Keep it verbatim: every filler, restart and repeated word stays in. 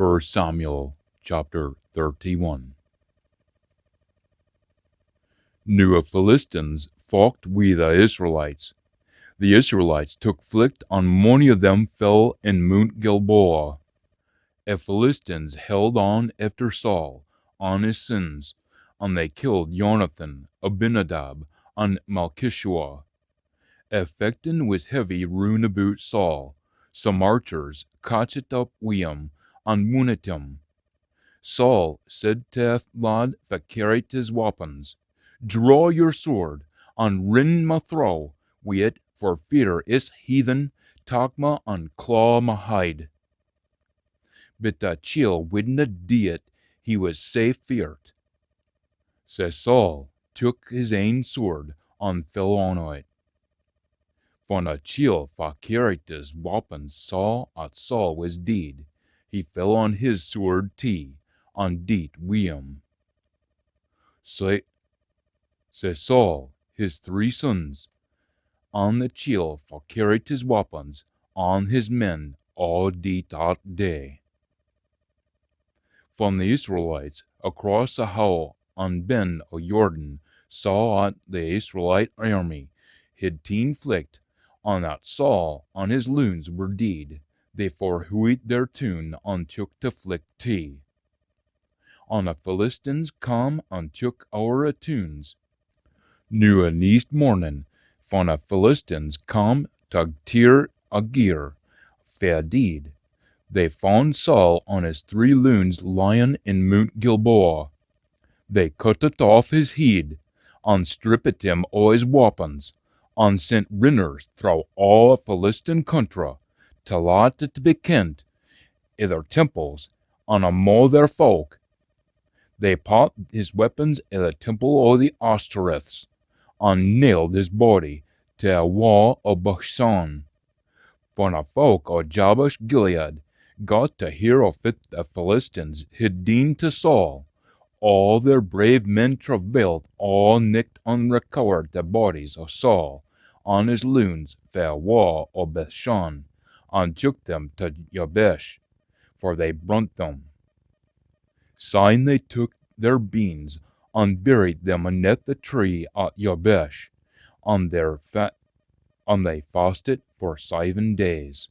First Samuel chapter thirty-one. Noo a Philistines focht wi the Israelites. The Israelites took flicht, an mony o them fell in Mount Gilboa. A Philistines held on efter Saul an his sins, an they killed Jonathan, Abinadab, an Malchishua. A fechtin wis heavy roon aboot Saul. Some archers catched up wi him an woonit him. Saul said tae a lad fa cairriet his wappons, "Draw your sword, an rin ma throwe wi it, for fear is heathen tak ma an claw ma hide." But the chiel widna dee it, he wis sae feart. Sae Saul took his ain sword an fell on it. Fan a chiel fa cairriet his wappons saw at Saul wis deid, he fell on his sword tee, an deet wi him. Sae, sae Saul, his three sons, an the chiel fa cairriet his wappons, an his men, aa deet at day. Fan the Israelites across the howe an ben o Jordan saw at the Israelite airmy hid teen flicht, an at Saul an his loons were deid, they forhooit their toon an took to flicht tee. An the Philistines cam an took ower a toons. Noo a neist mornin, fan a Philistines cam to tear a gear fae a deid, they fand Saul an his three loons lyin in Mount Gilboa. They cuttit aff his heid, an strippit him o his wappons, an sent rinners throwe aa a Philistine country, to lat it be kent i their temples, an amo their fowk. They pat his weapons i the temple o the Ashtoreths, an nailed his body to a wa o Bethshan. Fan a fowk o Jabesh Gilead got to hear o fit the Philistines hid deen to Saul, aa their brave men travailed aa nicht an recowered the bodies o Saul an his loons fae a wa o Bethshan, an took them to Jabesh, for they brunt them. Syne they took their beens, an buried them aneth the tree at Jabesh, an their fa-, an they fasted for syven days.